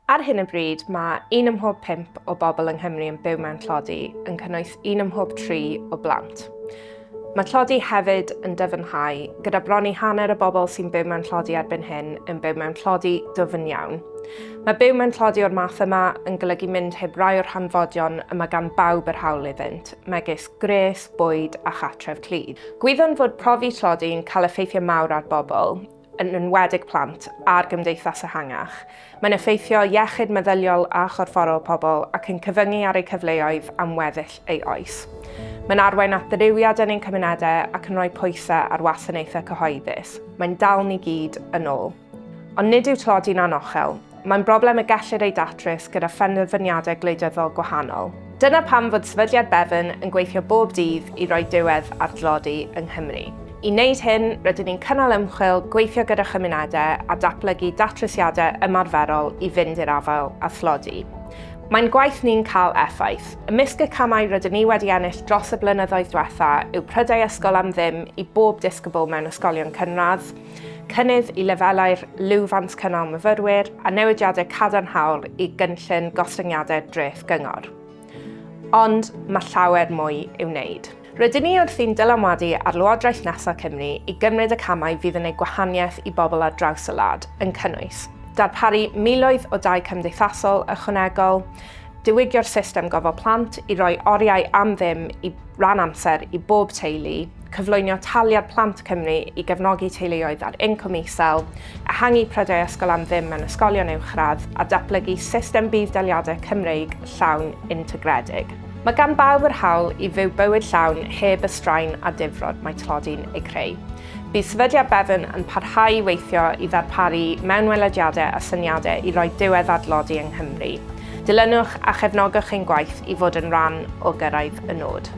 Ar hyn o bryd, mae un ym mhob pump o bobl yng Nghymru yn byw mewn tlodi, yn cynnwys un ym mhob tri o blant. Mae tlodi hefyd yn dyfnhau, gyda bron i hanner y bobl sy'n byw mewn tlodi erbyn hyn yn byw mewn tlodi dwfn iawn. Mae byw mewn tlodi o'r math yma yn golygu mynd heb rai o'r hanfodion y mae gan bawb yr hawl iddynt, megis gwres, bwyd a chartref clyd. Gwyddwn fod profi tlodi'n cael effeithiau mawr ar bobl, yn enwedig plant, a'r gymdeithas ehangach. Mae'n effeithio iechyd meddyliol a chorfforol pobl ac yn cyfyngu ar eu cyfleoedd am weddill ei oes. Mae'n arwain at ddirywiad yn ein cymunedau ac yn rhoi pwysau ar wasanaethau cyhoeddus. Mae'n dal ni gyd yn ôl. Ond nid yw tlodi'n anochel. Mae'n broblem y gellir ei datrys gyda phenderfyniadau gwleidyddol gwahanol. Dyna pam fod Sefydliad Bevan yn gweithio bob dydd i roi diwedd ar dlodi yng Nghymru. I wneud hyn, rydyn ni'n cynnal ymchwil, gweithio gyda chymunedau a datblygu datrysiadau ymarferol i fynd i'r afael â thlodi. Mae'n gwaith ni'n cael effaith. Ymysg y camau rydyn ni wedi ennill dros y blynyddoedd diwetha' yw prydau ysgol am ddim i bob disgybl mewn ysgolion cynradd, cynnydd i lefelau'r lwfans cynnal myfyrwyr a newidiadau cadarnhaol i gynllun gostyngiadau'r dreth gyngor. Ond mae llawer mwy i'w wneud. Rydyn ni wrthi'n dylanwadu ar Lywodraeth nesaf Cymru i gymryd y camau fydd yn eu gwahaniaeth i bobl ar draws y wlad, yn cynnwys darparu miloedd o dai cymdeithasol ychwanegol, diwygio'r system gofal plant i roi oriau am ddim i ran amser i bob teulu, cyflwynio taliad Plant Cymru i gefnogi teuluoedd ar incwm isel, ehangu prydau ysgol am ddim mewn ysgolion uwchradd a datblygu system budd-daliadau Cymreig llawn integredig. Mae gan bawb yr hawl i fyw bywyd llawn heb y straen a difrod mae tlodi'n ei creu. Bydd Sefydliad Bevan yn parhau i weithio i ddarparu mewnwelediadau a syniadau i roi diwedd ar dlodi yng Nghymru. Dilynwch a chefnogwch ein gwaith i fod yn rhan o gyrraedd y nod.